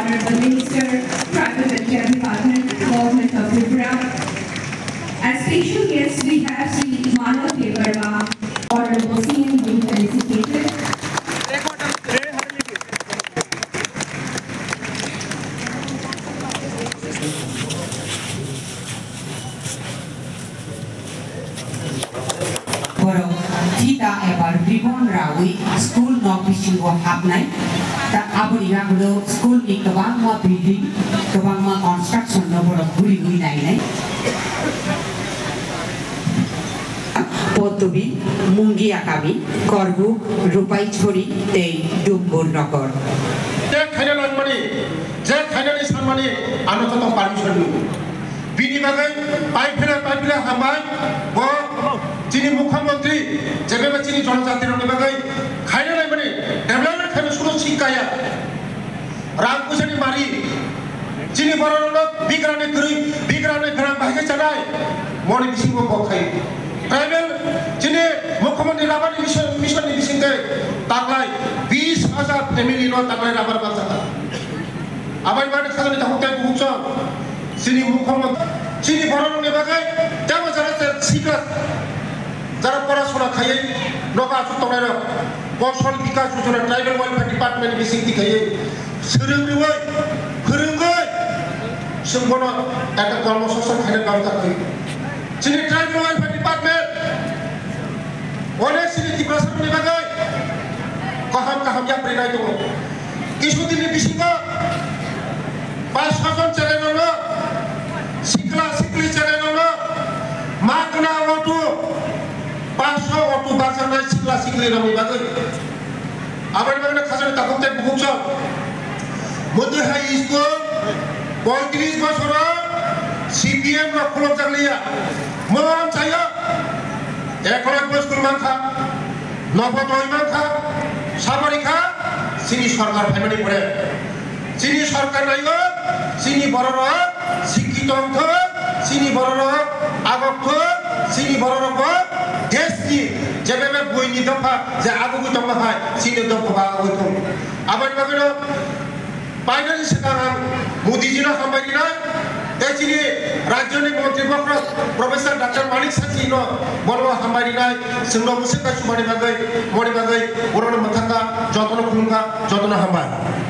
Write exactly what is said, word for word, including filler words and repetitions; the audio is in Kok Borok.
Honorable Minister, Tribal Welfare Department, Government of Tripura. As special guests, we have Shri Manav Debbarma, Honorable C M being felicitated. Borok thita eba ribbon rawi school nok bisingo hapnai. Ta aboni yagulo school ni kwbangma building, kwbangma construction no borok guriwi nainai. Pottobi, Mungia kami, Korbuk, Rupai Chori tei Dumbur Nokor. Je khaina nangmani, je khainani sanmani, ano joto permission nw. Bini bagwi pai phela, pai phela hambai, bo chini mukhyamantri, jebeba chini jonojati rokni bagwi khaina nangmani, development khaina sulo sikkaya. Rang puisani mari, chini bororokno bigrani kwrwi, bigrani gwnang bahai khe chanai, moni bisingo kok khai. Tribal chini mukhyamantri Rabani mission, mission ni bisingtwi taklai bis hajar family no taklai rabar bacha. Abai mani khajani takhuk tai bukhuk chwng, chini mukhyamantri, chini bororokni bagwi tamo jara sikla, jara porasona khaiwi nogo aswk tongnairok, Kosol Bikas Yojana, Tribal Welfare Department ni bisingtwi khaiwi swrwng rwui, phwrwngwi, chwng bono ekta kormo songsan khaina bebostha khlai. Chini Tribal Welfare Department onek chini Tiprasa rokni bagwi kaham kaham yapri nai tongo. Kisu din ni bisingo paanch soi jon cherairokno, sikla sikli cherairokno magna auto, paanch soi auto barjaknai sikla siklirokni bagwi. Aboni bagwino khajani takhuk tei bukhuk chwng. Mwtwi hai school poitris bosoro C P M rok khulokjak liya. Mo ang sayo, Eklavya school mankha, Navodaya mankha, sabari kha, chini sorkar phaimani pore. Chini sorkar naigo, chini bororok sikkito wngthok, chini bororok agokthok, chini bororok bo desni jebebe buini dopha je agogwi tongma hai, chini dopha bo agogwi thung. Aboni bagwino painani swkang ang Modi jino hambai rinai, tei chini rajyoni montri bokhorok Professor Doctor Manik Saha jino bono hambai rinai, chwngno mwswk kaisubani bagwi, moni bagwi, borokno mwthangkha, jotono khulumkha, jotono hambai.